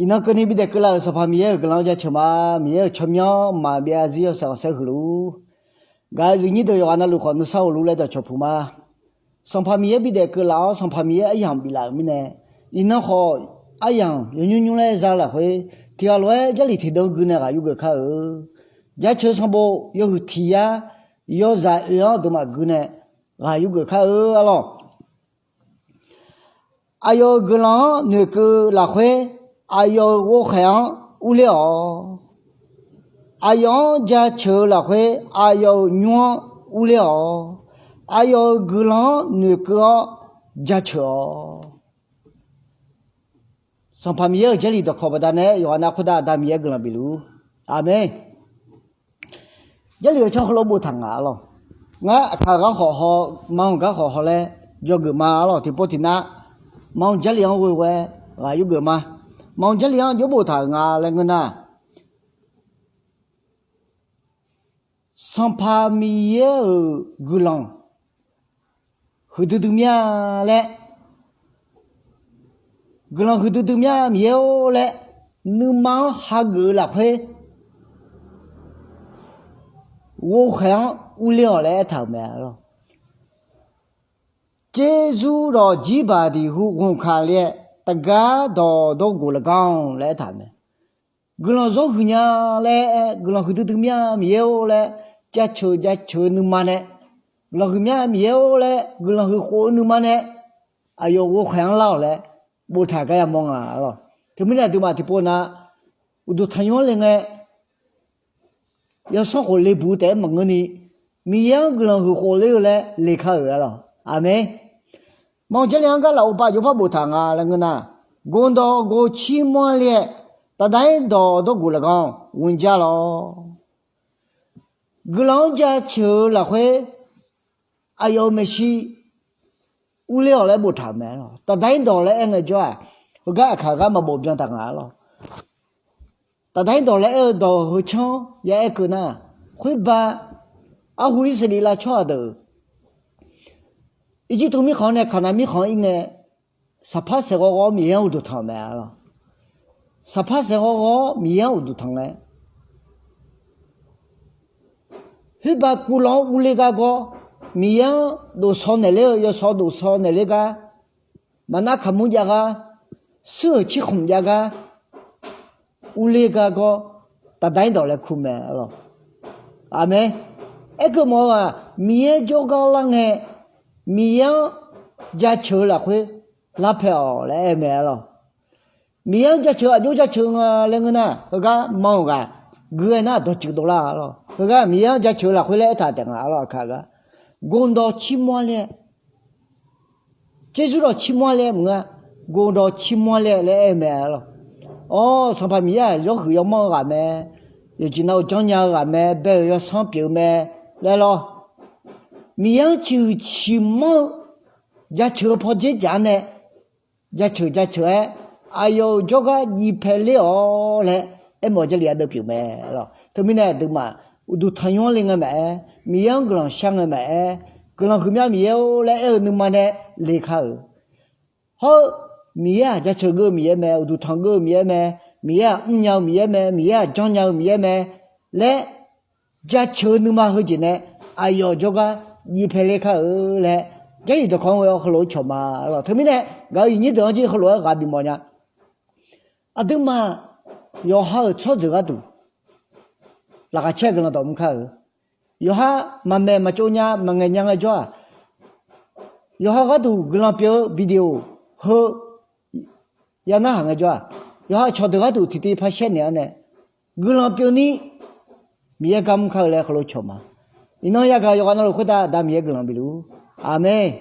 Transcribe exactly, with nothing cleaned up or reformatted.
Iqnan keuvni bidaef keuvlaf-euq Sanqpaq Miqyaer-euq guiqlanq-anr jaceuq ma. Miqyaer-euq tsawrmyanr maqbyav zarzir yawshaef khanqsaer huiq luf-ur. Gaq-eu zuifnyir deuq yawqghaq navluf khawf nuisar ghofluf laer dawqcawq puq ma. Sanqpaq Miqyaer bidaef keuvlaf-awr Sanqpaq Miqyaer aryamq biflaf-euq mirnae, iqnan khawf aryamq yawnymr nymr laer za lafkhoer, tiqghaq lof-aer Jarlif tiqdeuv gui nae ghaq yurgeuf kar-eu. Jaceuq sanqbof yawhuiq tiq yar yawzaq oe-anr deuqmaf gui nae ghaq yurgeuf kar-eu arlawr. Aqyawf-euq guiqlanq-anr noeqkeuv lafkhoer, aqyawf-euq ghovkhaeq-anr urler-awq. Aqyawf-anr jaceuq-eu lafkhoer, aqyawf-euq nymr-anr urler-awq. Aqyawf-euq guiqlanq-anr noeqkeuv-awr jaceuq-awq. Sanqpaq Miqyaer-euq Jarlif dawqkawq baqdanae yawqghaq nav khoertav Aqda Miqyaer guiqlanq bifluf-ur. Aqmeq. Jarlif-euq canr heulof boftaq nga arlawr. Ngar aqkaq gar khawf haw, maqanr gar khawf haw laer dzawgeuf ma arlawr. Tiqpov tiqnav maqanr Jarlif-anr ghoe ghoe-aer ghaq yurgeuf ma. Maqanr Jarlif-anr jawr boftaq-euq nga laer ngeur nar, Sanqpaq Miqyaer-euq guiqlanq huiqdui dui mya laer, guiqlanq huiqdui dui mya Miqyaer-or laer, nuima-anr hageuf-eu lafkhoer ghovkhaeq-anr urler-awq laer aertaq-euq mae arlawr. Tserzur dawq jirbaq diqhu ghawqkaq le-aer, taqgar dawq dawrgoq lafgar-anr laer aertaq-euq mae. Guiqlanq zawr huiq nya laer, guiqlanq huiqdui dui mya Miqyaer-or laer, jaceuq jaceuq-eu nuima nae, guiqlanq huiq mya Miqyaer-or laer guiqlanq huiq khof-eu nuima nae, aqyawf ghovkhaeq-anr lar-awq laer boftaq gar yamawr nga arlawr. Teumirnae aqduimaf tiqpov nav uqduq tanqnymr-anr le ngae, yawsanr khof le buq taef-aer maqngeurni, Miqyaer-anr guiqlanq huiq khof ler-eu laer lekar-euq arlawr. Aqmeq. Maqanr Jarlif-anr gar lafov pav jawrpar boftaq nga laer ngeur nar, gordawq gov cirmr-anr le-aer, tafdair dawq dawrgoq lafgar-anr ghoe jar lawr. Guiqlanq-anr jaceuq-eu lafkhoer aqyawf-euq maeqshi urler-awq laer boftaq-euq mae arlawr. Tafdair dawq laer aer ngaejawr-aq, heugar aqkaq gar maqbof byan taq nga arlawr. Tafdair dawq laer aer-eu dawq heu canr ya aer keuv nar, khoerba arhu Irsaqleqlav tsawrhaq deuq Irjirtuv mirkhanq-anr nae Kaqnav mirkhanq-anr ir ngae, saqpar saeqghawv ghawv-awr Miqyaer-anr uqduq tanq-euq mae arlawr. Saqpar saeqghawv ghawv-awr Miqyaer-anr uqduq tanq ngae, khoerba kuvlanq-anr urler gar gawr, Miqyaer-anr dofsaw naeqler-eu yawsaw dofsaw naeqler gar, maqnar kaqmur jav gar, suir-euq cirkhmq jav gar, urler gar gawr, tafdair dawq laer kur mae arlawr. Aqmeq. Aerkeuv mawf-eu-aq, Miqyaer jawrgar lar ngae, Miqyaer-anr jaceuq-eu lafkhoer larpae-awq laer aer mae arlawr. Miqyaer-anr jaceuq-eu aqjox jaceuq-eu nga laer ngeur nar, heugar manr-euq ghaq gui-aer nar dawqtsuif dovlar arlawr. Heugar Miqyaer-anr jaceuq-eu lafkhoer laer aertaq taef nga arlawr aqkaq gar. Gordawq cirmr-anr le-aer, tserzur dawq cirmr-anr le-aer maqngeur-a, gordawq cirmr-anr le-aer laer aer-eu mae arlawr. Awr, Sanqpaq Miqyaer-aq yawhuiq yawmanr-eu ghaq mae, yawqjeq nav-eu janrnya-eu ghaq mae, bae-euq yawsanr pyeuf-eu mae laer lawr. Miqyaer-anr ciqhuiq ciqmanr-eu jaceuq-eu pawdzer jaq-anr nae jaceuq jaceuq-aer aqyawf-euq jawrgar jiv paeler-awq laer aermawf-eu Jarlif ardeuv pyeuf mae arlawr. Teumirnae aqduimaf uqduq tanqnymr-anr le ngae maqaer, Miqyaer-anr guiqlanq shar ngae maqaer, guiqlanq huiqmya Miqyaer-or laer aer-eu nuima nae lekar-euq. Hawr-eu Miqyaer-aq jaceuq geur-eu Miqyaer mae, uqduq tanq geur-eu Miqyaer mae, Miqyaer-aq mrnya-eu Miqyaer mae, Miqyaer-aq janrnya-eu Miqyaer mae laer jaceuq-eu nuima heujeq nae aqyawf jawrgar jiv paeler kar-eu laer Jarlif dawqkawq-anr ghae-awr heulof-aer cawq ma arlawr. Teumirnae gaq-euq iqnyir deuq-anr jir heulof-aer ghaq bifmawf nya. Aqduimaf yawqha-euq tsawrjeuq gharduq laqkhaq caer-eu guiqlanq dawqmr kar-eu. Yawqha maqmaeq maqtsov nya maqngaeq nya ngaejawr-aq, yawqha gharduq guiqlanq pyeuf-eu video heu ya narhaq ngaejawr-aq, yawqha cawqdeuq gharduq tiqtiv par shaer naeq-anr nae guiqlanq pyeuf ni Miqyaer gar mr kar-eu laer heulof cawq ma. Iqnan yagaq yawqghaq navluf khoertav Aqda Miqyaer guiqlanq bifluf-ur. Aqmeq.